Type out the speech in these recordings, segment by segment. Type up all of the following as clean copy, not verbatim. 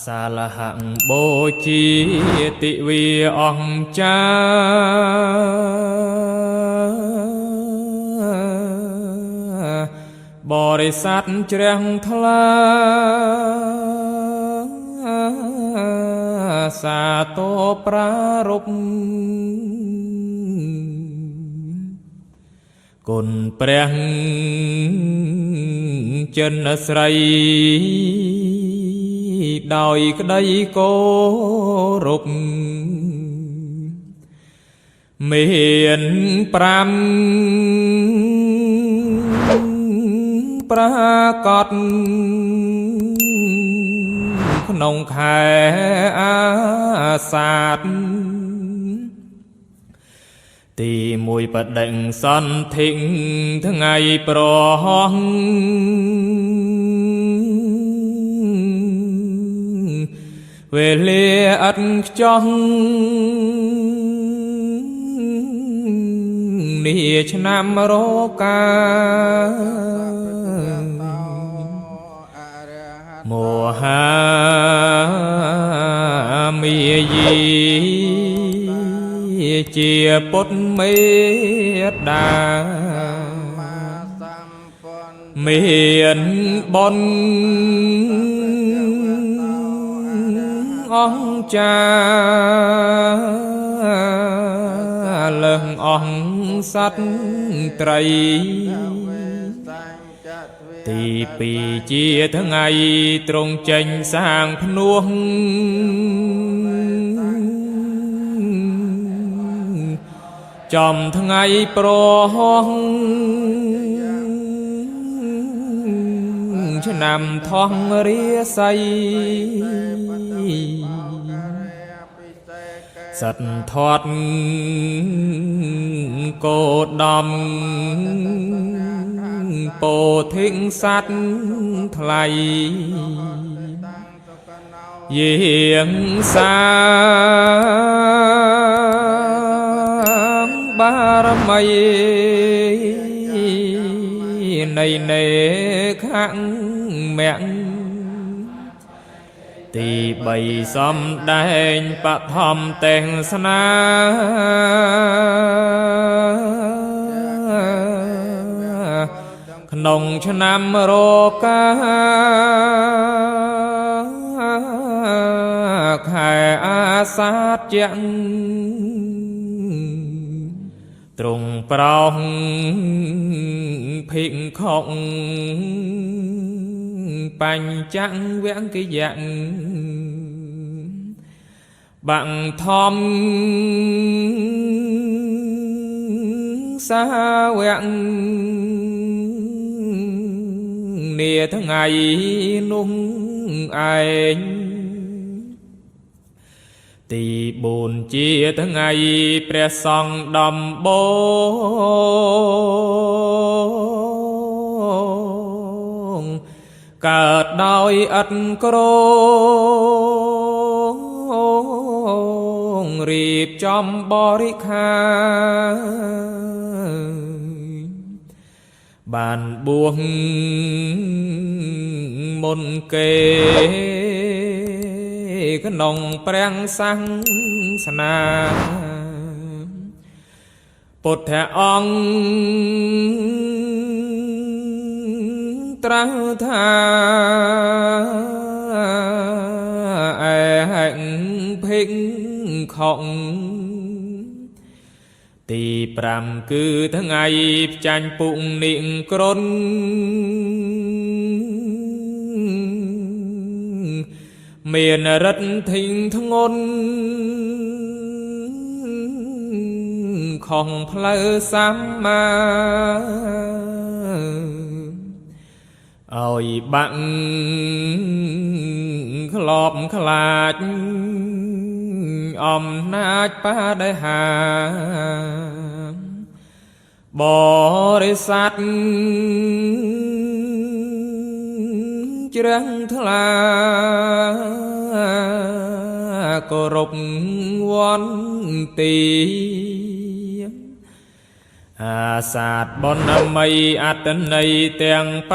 សាលហៈបូជាទិវាអង្គចាបរិស័ទជ្រះថ្លាសាទរប្រារព្ធគុណព្រះចិនស្រីដោយក្តីគោរពមាន5ប្រាកដក្នុងខែអាសាឍទីមួយបដិងសន្ធិថ្ងៃប្រហោះវេលាឥតខ្ចោះនេះឆ្នាំរកាមហាមាយីជាពុទ្ធមេដាមានបុណ្យអង្គចាលើសអង្គសត្វត្រីទីពីរជាថ្ងៃទ្រង់ចេញសាងភ្នោះចំថ្ងៃប្រហោះឆ្នាំថងរាសីសត្វធាត់កោដំពោធិសត្វថ្លៃយាងសាងបារមីនៃនេខមៈទីបីសំដែងបឋមទេសនាក្នុងឆ្នាំរកាខែអាសាឍជាងទ្រង់ប្រោសភិក្ខុបញ្ចវគិយៈបាំងធំសាវៈនាថ្ងៃនោះឯងទី4ជាថ្ងៃព្រះសង្ឃដំបូងកើតដោយឥតក្រងរៀបចំបរិខាបានបួសមុនគេក្នុងព្រះសាសនាពុទ្ធអង្គត្រាស់ថាឯហិភិក្ខុទី5គឺថ្ងៃផ្ចាញ់ពុកនាងក្រុនមានរិទ្ធធិងធ្ងន់ខំផ្លូវសម្មាឲ្យបាក់ក្លបខ្លាចអំណាចបដិហាបរិស័ទជ្រះថ្លាគោរពវន្ទីអាសាទបុណ្យមីអត្តន័យទាំង5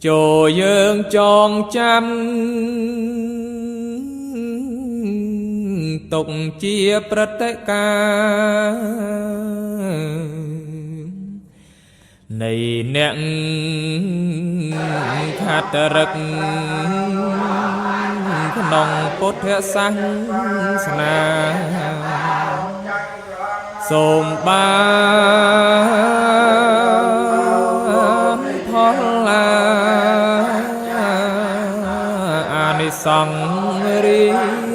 ចូលយើងចងចាំទុកជាព្រឹត្តិការណ៍នៃអ្នកខាតរឹកក្នុងពុទ្ធសាសនាសូមបានផលអានិសង្សរី